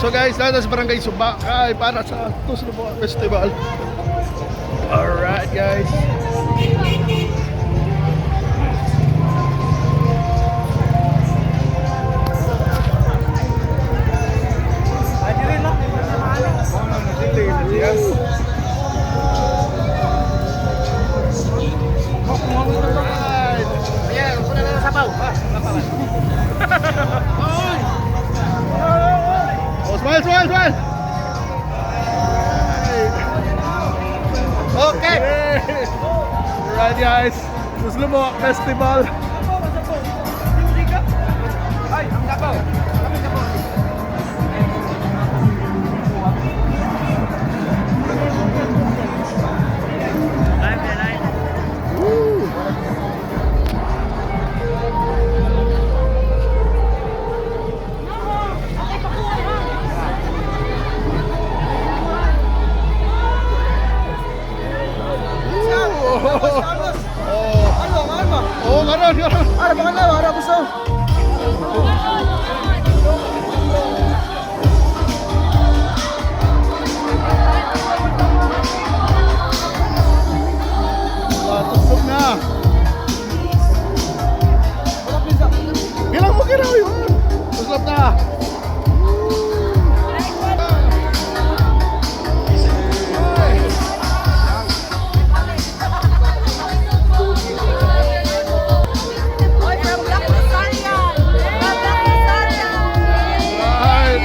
So guys, nasa sa Barangay Suba kay para sa Tuslob Festival. Alright, guys. Alright. Oh, smile, smile, smile. Okay. Alright, guys, Tuslob Festival. Ay, ang dabaw. Kami dabaw. Woo! Oh. Ano, ano? Oh, karon, karon. Ano ba kana? Ano gusto? Ah, tuslob na. Gilang mo kinaw yun. Tuslob na. Oy, from Black Rosarian! From Black Rosarian! Right.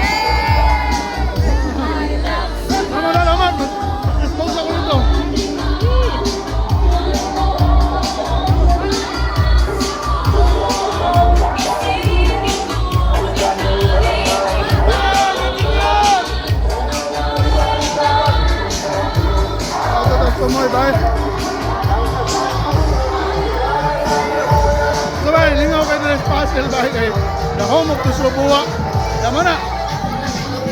Tama na naman. Smoke ako nito. Tumoy, bye. So, bye, lingaw kayo din sa Pascal, bye, kay the home of Tuslob Buwa. Tama na.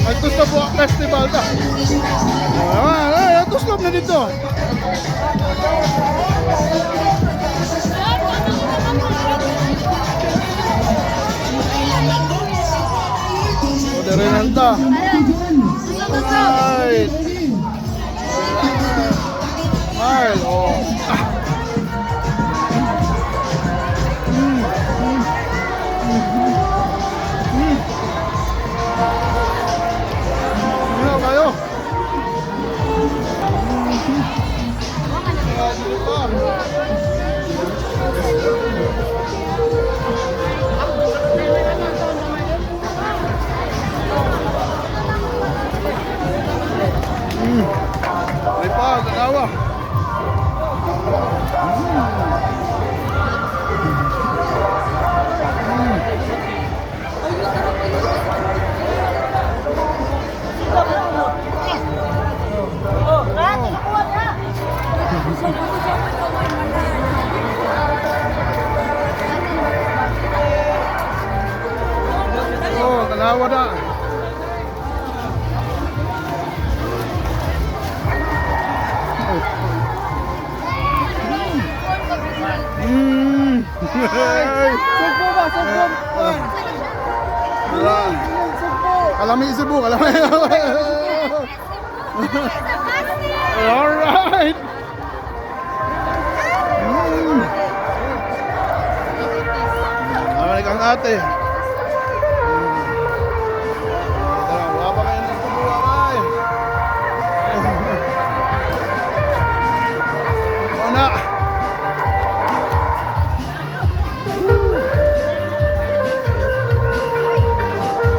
Mag Tuslob Buwa Festival ta. Ah, ah, Tuslob na dito. O, dere na ta. Right. Smile, oh. Ah. Ano kayo? May pa, tanawa. Oh, tanawa na. Sugpo ba? Sugpo. Wala. Kalami Cebu, kalami. All right. Namalik ang ate. Tara, wala pa kayo ng tubuha ay. Una.